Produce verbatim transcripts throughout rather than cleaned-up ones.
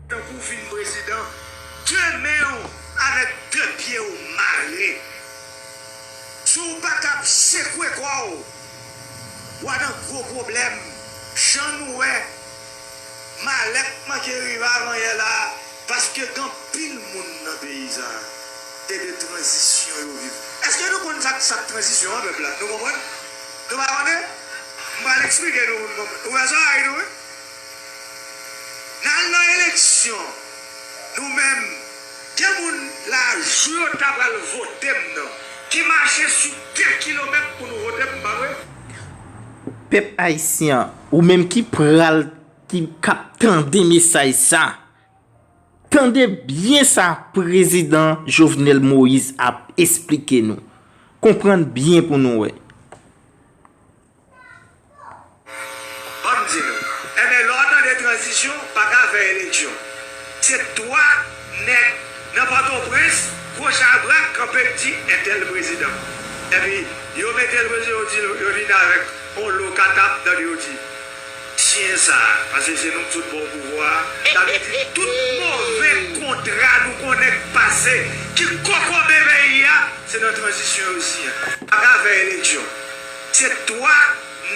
Tankou w fin prezidan, de men w avèk de pye w mare. Si w pa kab sekwe kò w, w a nan gwo pwoblèm. Jan nou wè, malè k manke rive avanyè la a, paske gen anpil moun nan peyi sa a, se de tranzisyon yo viv. Èske nou konn sa k, sa k tranzisyon an, pèp la? Nou konprann? Nou pa konnen? M pral eksplike nou pou n konprann. Ou wè sa, Ayiti, wi? N al nan eleksyon, nou menm, gen moun lajou yo ta pral vote m nan, ki mache sou de kilomèt pou nou vote m, pa vre? Pèp ayisyen an, ou menm ki pral, ki k ap tande mesaj sa, tande byen sa prezidan Jovenel Moïse ap esplike nou. Konprann byen pou nou wè. Ban m di nou. Enben, lè w tande tranzisyon, pa ka fè eleksyon. Se twa nèg nan Pòtoprens, gwo chabrak, kanpe k di entèl prezidan. Epi, yo mete l prezidan, yo di, yo vin avèk yon lo katap, tande yo di, siyen sa, paske se nou k sot ba w pouvwa a. Sa vle di, tout move kontra nou konnen k pase, ki kokobe peyi a, se nan tranzisyon yo siyen. Pa ka fè eleksyon. Se twa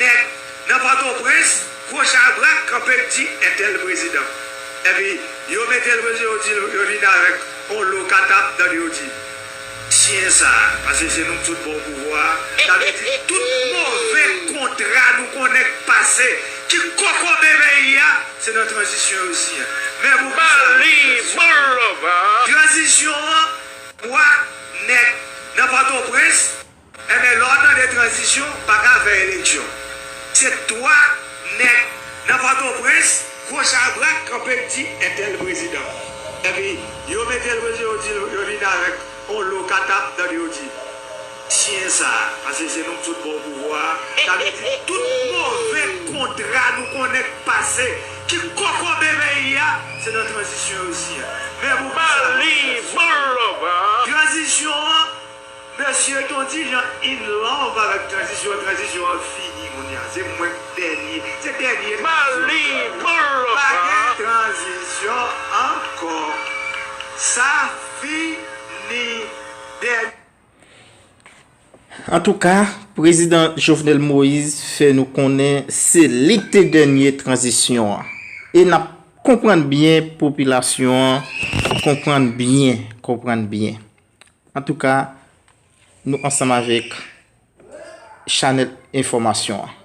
nèg nan Pòtoprens, gwo chabrak, kanpe k di entèl prezidan. Epi, yo mete l prezidan, yo di, yo vin avèk yon lo katap, tande yo di, siyen sa, paske se nou k sot ba w pouvwa a. Sa vle di, tout move kontra nou konnen k pase, ki kokobe peyi a, se nan tranzisyon yo siyen. Men pou ki sa nou tranzisyon? Tranzisyon an, twa nèg nan Pòtoprens, enben, lè w tande tranzisyon, pa ka fè eleksyon. Se twa nèg nan Pòtoprens, gwo chabrak, kanpe k di entèl prezidan. Epi, yo mete l prezidan, yo di, yo vin avèk yon lo katap, tande yo di, siyen sa, paske se nou k sot ba w pouvwa a. Sa vle di, tout move kontra nou konnen k pase, ki kokobe peyi a, se nan tranzisyon yo siyen. Men pou ki sa nou tranzisyon? Tranzisyon an, mesye, gen yon ti jan in love avèk tranzisyon, tranzisyon an fini kounye a. Se mwen k dènye, se dènye tranzisyon. Pa gen tranzisyon ankò. Sa fini. Dènye. Antouka, prezidan Jovenel Moïse fè nou konnen se li k te dènye tranzisyon an. E n ap konprann byen, popilasyon an, konprann byen, konprann byen. Antouka, nou ansanm avèk chanèl enfòmasyon an.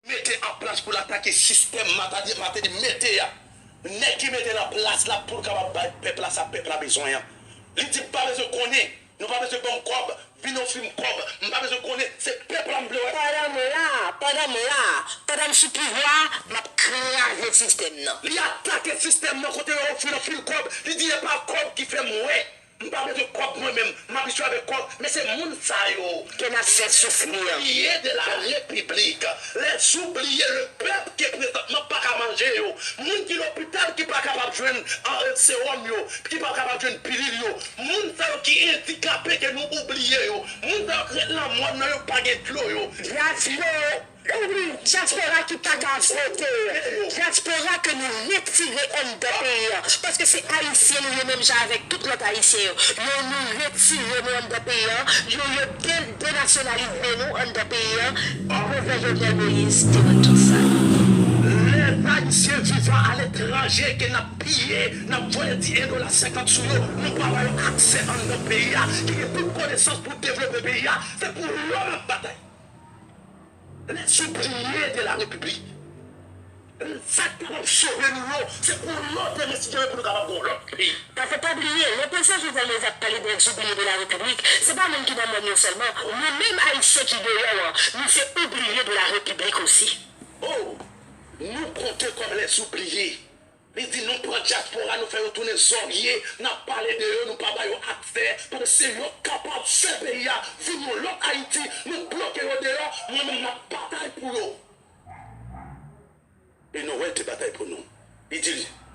Mete an plas pou l atake sistèm Matadi Mateli mete a. Nèg ki mete l an plas la pou l kapab bay pèp la sa pèp la bezwen an. Li di, m pa bezwen konnen, nou pa bezwen ban m kòb, vin ofri m kòb, m pa bezwen konnen, se pèp la m vle wè. Pandan m la, pandan m la, pandan m sou pouvwa a, m ap kraze sistèm nan. Li atake sistèm nan kote yo ofri l anpil kòb, li di e pa kòb ki fè m wè. M pa bezwen kòb mwen menm, m abitye avèk kòb, men se moun sa yo ke n ap fè soufri an. Oublié de la République, les oubliés, le pèp ke prezantman pa ka manje yo, moun ki lopital ki pa kapab jwenn, ah, sewòm yo, ki pa kapab jwenn pilil yo, moun sa yo ki andikape ke nou oubliye yo, moun sa yo k ret nan mòn nan yo pa gen dlo yo. Dyaspora. Wi, dyaspora ki pa ka vote. Dyaspora ke nou retire anndan peyi an. Paske se Ayisyen nou ye menm jan avèk tout lòt Ayisyen yo. Yo nou retire nou anndan peyi an. Yo, yo de-, denasyonalize nou anndan peyi an. Prezidan Jovenel Moïse te wè tout sa. Les Haïtiens vivant à l'étranger ke n ap piye, n ap voye ti en dola senkant sou yo, nou pa ba yo aksè anndan peyi a, ki gen tout konesans pou devlope peyi a, se pou yo n ap batay. Les oubliés de la République. Sa k kapab sove nou yo, se pou lòt envestigè pou nou kapab gen yon lòt peyi. Paske pa bliye, lè prezidan Jovenel Moïse ap pale de les oubliés de la République, se pa moun ki nan mòn yo sèlman. Nou menm Ayisyen ki deyò an, nou se oubliés de la République osi. Oh, nou konte kòm les oubliés. Li di nou pran dyaspora, nou fè yo tounen zòrye, n ap pale de yo, nou pa ba yo aksè, paske se yo k kapab fè peyi a vin yon lòt Ayiti, nou bloke yo deyò, mwen menm m ap batay pou yo. E nou wè l te batay pou nou. Li di,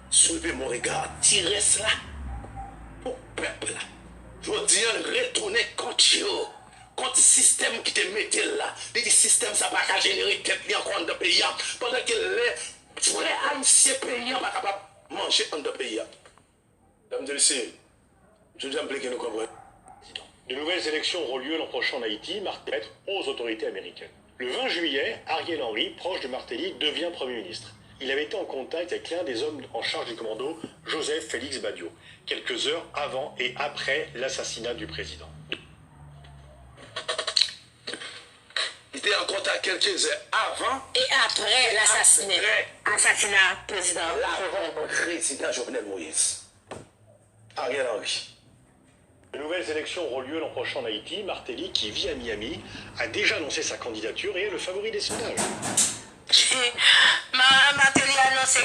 soulevez mon regard, ti rès la, pou pèp la. Jodi a, retounen kont yo, kont sistèm ki te mete l la. Li di sistèm sa pa ka jenere tèt li ankò anndan peyi a, pandan ke lè vrè Ayisyen peyi an pa kapab manje anndan peyi a. Medam e mesye, jodi a m plede nou konprann. De nouvelles élections auront lieu l'an prochain en Haïti, martèt aux autorités américaines. Le vingt juillet, Ariel Henry, proche de Martelly, devient Premier ministre. Il avait été en contact avec l'un des hommes en charge du commando, Joseph Félix Badio, quelques heures avant et après l'assassinat du président. Li te an kontak kèlke zè avan e apre lasasinen, asasina prezidan Jovenel Moïse. Ariel Henry. De nouvelles élections auront lieu l'an prochain en Haïti. Martelly, qui vit à Miami, a déjà annoncé sa candidature et est le favori des sondages. Ma- Martelly anonse.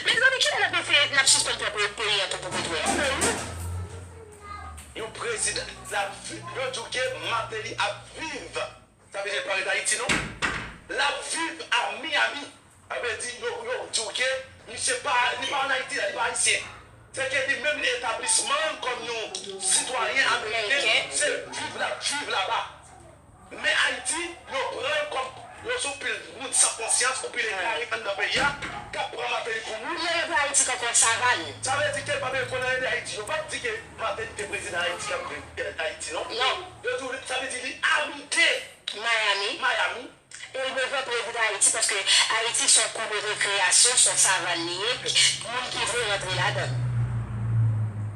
Mezanmi, kilè n ap eseye, n ap sispann pran peyi a pou, pou petwòl? Yon prezidan, l ap vi- yo di w ke Martelly ap viv. Sa vle di l pa ret Ayiti non. L ap viv a Miami. Sa vle di yo, yo di w ke misye pa, li pa ann Ayiti la, li pa ayisyen. Se ke li menm li etablisman l kòm yon sitwayen ameriken, se viv l ap viv laba. Men Ayiti, yo pran l kòm yon sou pil moun san konsyans, yon pil egare anndan peyi a, k ap pran Martelly pou moun. Yo rele Ayiti tankou yon savann. Sa vle di ke l pa menm konn anyen de Ayiti. Yo p ap di ke Martelly te prezidan Ayiti k ap viv Ayiti non. Non. Yo di w, sa vle di li abite Miami. Miami. E l bezwen prezidan Ayiti paske Ayiti se yon kou de rekreyasyon, se yon savann li ye. Moun ki vle rantre ladan.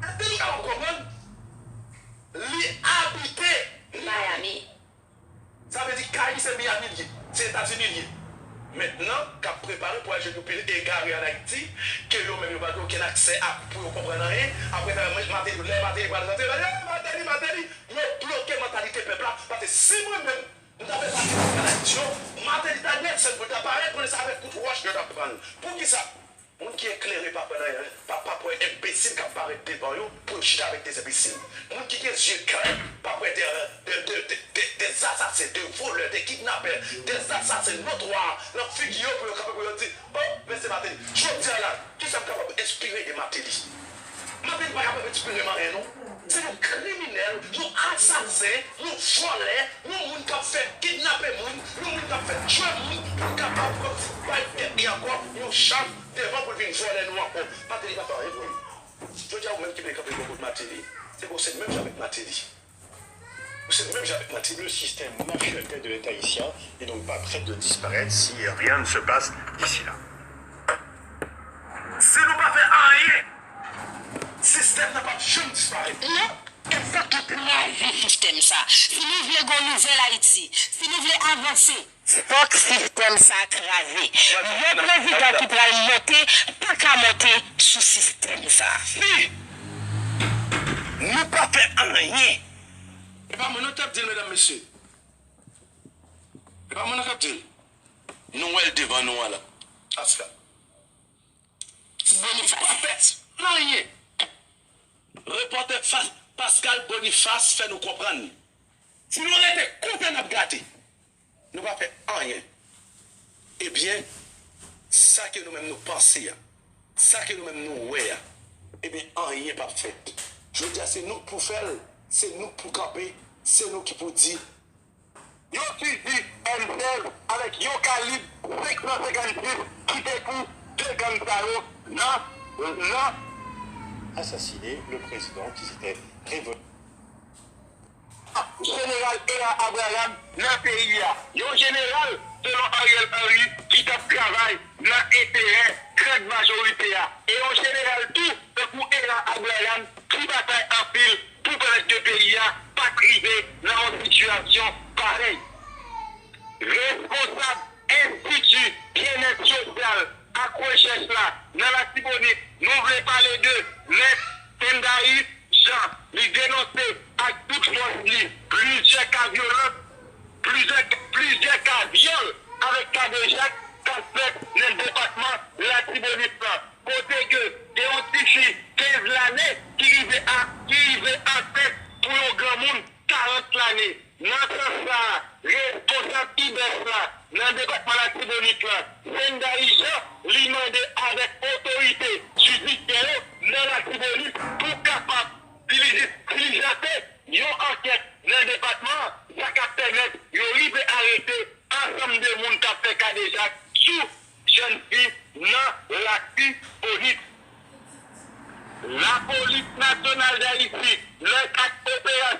Èske nou kapab konprann? Li abite Miami. Sa vle di kay li se Miami li ye, se Etazini li ye. Mentnan, k ap prepare pou al jwenn yon pil egare ann Ayiti, ke yo menm yo pa gen okenn aksè a pou yo konprann anyen. Apre sa, mwen, Martelly, lè Martelly pral rantre, yo pral di, "Ah, Martelly, Martelly," yo bloke mantalite pèp la. Paske si mwen menm, m ta fè pati de Kanadisyon, Martelly ta Nelson pou l ta parèt, konnen se avèk kout wòch yo t ap pran l. Poukisa? Moun ki eklere p ap wè nan, p ap, p ap wè enbesil k ap parèt devan yo pou yo chita avèk de enbesil. Moun ki gen zye klè p ap wè de, de, de, de, de, de asasen, de volè, de kidnapè, de asasen notwa nan figi yo pou yo kanpe pou yo di, "Oh, men se Martelly." Jodi a la, kisa m kapab enspire de Martelly? Martelly pa kapab enspire m anyen non. Se yon kriminèl, yon asasen, yon vòlè, yon moun k ap fè kidnape moun, yon moun k ap fè tchwe moun, pou l kapab kòmsi bay tèt li ankò yon chans devan pou l vin vòlè nou ankò. Martelly pa fè anyen pou nou. Jodi a, ou menm ki vle kanpe bò kot Martelly, se ke w se menm jan avèk Martelly. Ou se menm jan avèk Martelly. Le système mafieux de l'État haïtien n'est donc pas près de disparaître si rien ne se passe d'ici là. Si nou pa fè anyen, sistèm nan p ap janm disparèt. Non, e fòk nou kraze sistèm sa. Si nou vle gon nouvèl Ayiti, si nou vle avanse, fòk sistèm sa kraze. Yon prezidan ki pral monte pa ka monte sou sistèm sa. Si nou pa fè anyen. E pa mwen non k ap di l, medam, mesye. E pa mwen non k ap di l. Nou wè l devan nou an la. Pascal. Boniface. Pa fè anyen. Repòtè Fa- Pascal Boniface fè nou konprann. Si nou rete kontan n ap gade, nou pa fè anyen. Ebyen, sa ke nou menm nou panse a, sa ke nou menm nou wè a, ebyen, anyen p ap fèt. Jodi a, se nou k pou fè l, se nou k pou kanpe, se nou ki pou di, yon fizi M sèz avèk yon kalib senk san senkannsis ki te pou de gang sa yo nan, nan. Assassiner le président qui s'était révolté. Jeneral Héra Abraham nan peyi a. Yon jeneral, selon Ariel Henry, ki t ap travay nan enterè grand majorite a. E yon jeneral tou, tankou Héra Abraham, ki batay anpil pou pèmèt ke peyi a pa t rive nan yon sitiyasyon parèy. Responsab Enstiti Byennèt Sosyal ak Rechèch la nan Latibonit, nou vle pale de Mèt Sendayis Jean, li denonse ak tout fòs li plizyè ka vyolans, plizyè, plizyè ka vyòl avèk kadejak k ap fèt nan depatman Latibonit la, kote ke gen yon tifi kenz lane ki rive a, ki rive ansent pou yon granmoun karant lane. Nan sans sa a, responsab IBEST la nan depatman Latibonit la, Sendayis Jean, li mande avèk otorite jidisyè yo nan Latibonit pou kapab diliji- dilijante yon ankèt nan depatman an, sa k ap pèmèt yo rive arete ansanm de moun k ap fè kadejak sou jèn fi nan Latibonit. Lapolis Nasyonal d Ayiti, lè k ap operasyon